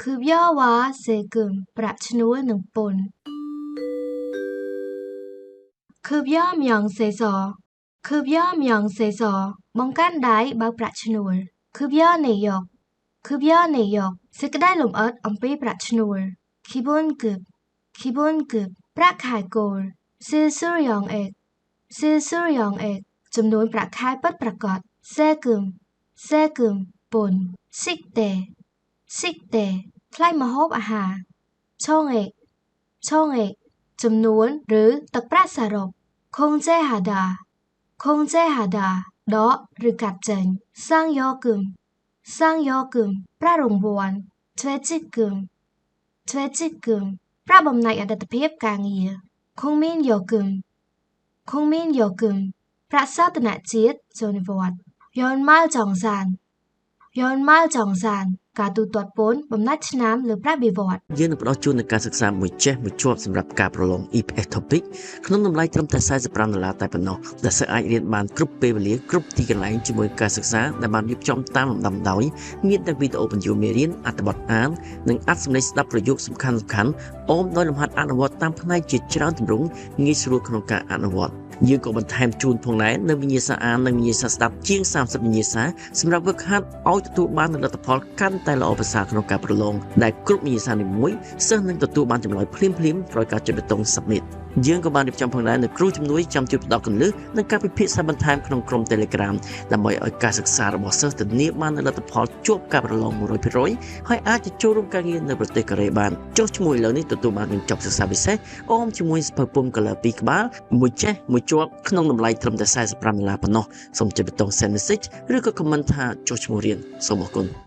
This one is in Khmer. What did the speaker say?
급여와 세금 ប្រាក់ឈ្នួលនិងពន្ធ 급여 명세서 급여 명세서 បង្កាន់ដៃបើកប្រាក់ឈ្នួល 급여 내역 급여 내역 សេចក្តីលម្អិតអំពីប្រាក់ឈ្នួល 기본급 기본급 ប្រាក់ខែគោល 실수령액 실수령액 ចំនួនប្រាក់ខែពិតប្រាកដ 세금 세금 ពន្ធ 식대 식대 ថ្លៃម្ហូបអាហារ 총액 총액 ចំនួនឬទឹកប្រាក់សរុប 공제하다 공제하다 ដកឬកាត់ចេញ 상여금 상여금 ប្រាក់រង្វាន់ 퇴직금 퇴직금 ប្រាក់បំណាច់អតីតភាពការងារ 국민연금 국민연금 ប្រាក់សោធនជាតិចូលនិវត្តន៍ 연말정산 연말정산 ការទូទាត់ពន្ធបំណាច់ឆ្នាំលើប្រាក់បៀវត្ស យើងនឹងផ្ដល់ជូននូវការសិក្សាមួយចេះមួយជាប់សម្រាប់ការប្រឡង EPS TOPIK ក្នុងតម្លៃត្រឹមតែ45ដុល្លារតែប៉ុណ្ណោះដែលសិស្សអាចរៀនបានគ្រប់ពេលវេលាគ្រប់ទីកន្លែងជាមួយការសិក្សាដែលបានរៀបចំតាមលំដាប់ដោយមានទាំងវីដេអូបញ្យល់មេរៀនអត្ថបទអាននិងអត្ថសម្លេងស្ដាប់ប្រយោគសំខាន់ៗអមដោយលំហាត់អនុវត្តតាមផ្នែកជាច្រើនទម្រង់ងាយស្រួលក្នុងការអនុវត្តយើងក៏បន្ថែមជូនផងដែរនៅវិញ្ញាសាអាននិងវិញ្ញាសាស្ដាប់ជាង30វិញ្ញាសាសម្រាប់វឹកហាត់ឲ្យទទួលបាននូវលទ្ធផលកាន់តែល្អប្រសើរក្នុងការប្រឡងដែលគ្រប់វិញ្ញាសានីមួយសិស្សនឹងទទួលបានចម្លើយភ្លាមៗក្រោយការចុចប៊ូតុង Submit យើងក៏បានរៀបចំផងដែរនៅគ្រូជំនួយចាំជួយផ្ដល់គន្លឹះនិងការពិភាក្សាបន្ថែមក្នុងក្រុម Telegram ដើម្បីឲ្យការសិក្សារបស់សិស្សធានាបាននូវលទ្ធផលជាប់ការប្រឡង100%ហើយអាចទៅចូលរួមការងារនៅប្រទេសកូរ៉េបានចុះឈ្មោះឥឡូវនេះទទួលបានកញ្ចប់សិក្សាពិសេសអមជាមួយសៀវភៅពុម្ព Color 2ក្បាលមួយចេះមួយជាប់ក្នុងតម្លៃត្រឹមតែ45ដុល្លារប៉ុណ្ណោះសូមចុចប៊ូតុង Send Message ឬក៏ comment ថាចុះឈ្មោះរៀនសូមអរគុណ។